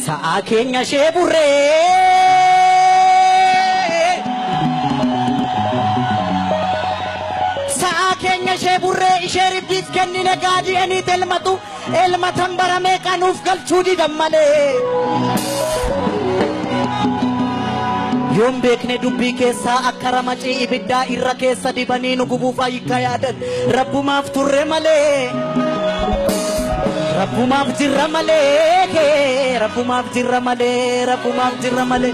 Sa'a keenya ishee burree. Sa'a keenya ishee burree ishee ribbiif kennine gaadi'aniit elmatu elmatan baramee qanuuf galchuu didan malee. Yoon beekne dubbii keessaa akka ramacii ibiddaa irra keessa dibanii nu gubuuf ayyikka yaadan rabbumaaf turre malee. Rabbumaaf jirra malee, rabbumaaf jirra malee, rabbumaaf jirra malee.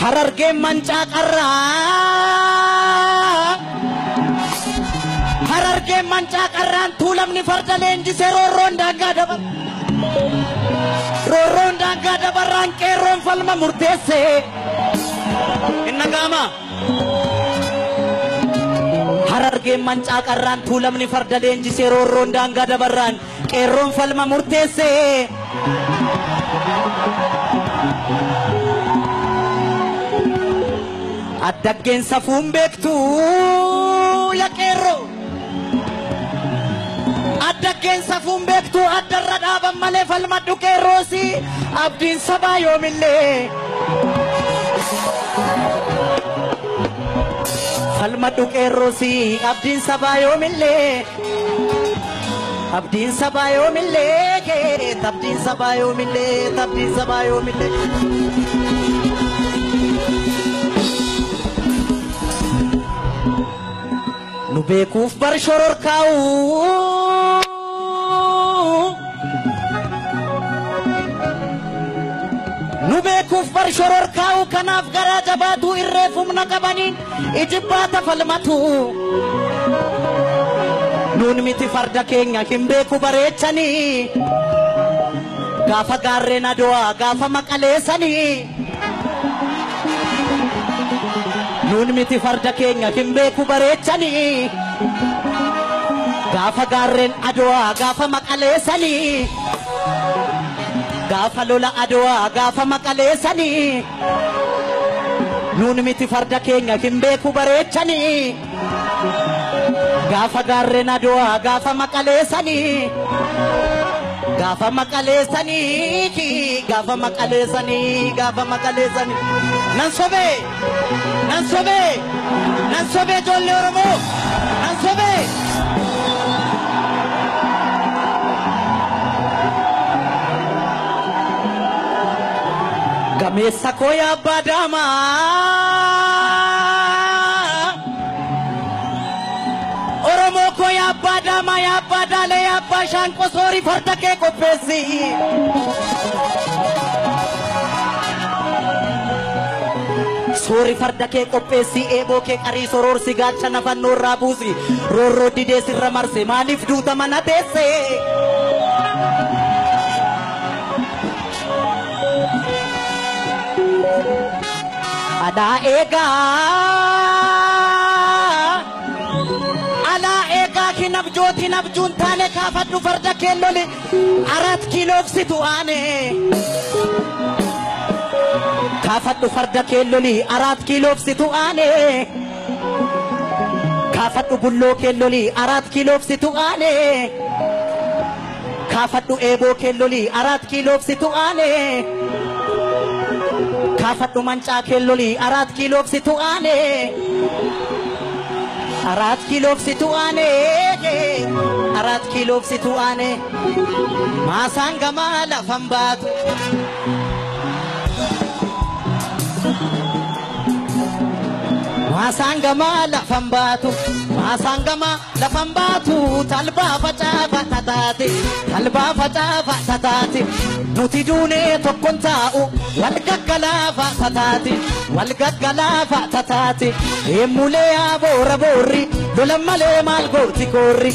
Harargeen mancaa qarraa, harargeen mancaa qarraan tuulamni farda leenjisee roorroon daangaa dabar. Roorroon daangaa dabarraan qeerroon falma murteesse. Inna gaama. Harargeen mancaa qarraan tuulamni farda leenjisee roorroon daangaa dabarraan qeerroon falma murteesse. Addaggeen safuun beektu ya qeerroo. Addaggeen safuun beektu addarra dhaaban malee falmadhu qeerroosi abdiin sabaa yoomillee. Falmadhu qeerroosi abdiin sabaa yoomillee. Abdiin sabaa yoomillee, abdiin sabaa yoomillee, abdiin sabaa yoomillee. Nu beekuuf bar shororkaa'u. Nu beekuuf bar shororkaa'u kanaaf garaa jabaatu irreef humna qabaniin ijibbaata falmatu. Nuun miti farda keenya hin beeku bareechanii. Gaafa gaarreen Adowaa gaafa maqaleessanii. Nuun miti farda keenya hin beeku bareechanii. Gaafa gaarreen Adowaa gaafa maqaleessanii. Gaafa lola Adowaa gaafa maqaleessanii. Nuun miti farda keenya hin beeku bareechanii. Gaafa gaarreen Adowaa gaafa maqaleessanii. Gaafa maqaleessanii, gaafa maqaleessanii, gaafa maqaleessanii. Nan sobee, nan sobee, nan sobee ijoollee Oromoo, nan sobee. Gameessa koo yaa abbaa daamaa. Oromoo koo yaa abbaa daamaa, yaa abbaa daalee, yaa abbaa shaanqoo soorii farda kee qopheessi. Soori farda kee qopheessi, eeboo kee qarii soroorsi, gaachana fannoo irraa buusi. Roorroo didee sirra marse, maaliif duuta mana teesse? Alaa eegaa, alaa eegaa hin abjooti hin abjuun taane kaafadhu farda kee loli 4 kiiloof situ aane. Kaafadhu farda kee loli 4 kiiloof situ aane. Kaafadhu bulloo kee loli 4 kiiloof situ aane. Kaafadhu eeboo kee loli 4 kiiloof situ aane. Kaafadhu mancaa kee loli 4 kiiloof situ aane. 4 kiiloof situ aane. 4 kiiloof situ aane. Maasaan gamaa lafan baatu. Maasaan gamaa lafan baatu. Maasaan gamaa lafan baatu. Talbaa facaafa tataate. Talbaa facaafa tataate. Nuti duunee tokkoon taa'u. Wal gaggalaafa tataate. Wal gaggalaafa tataate. Eemulee yaa boora boorri. Lola malee maal gooti koorri.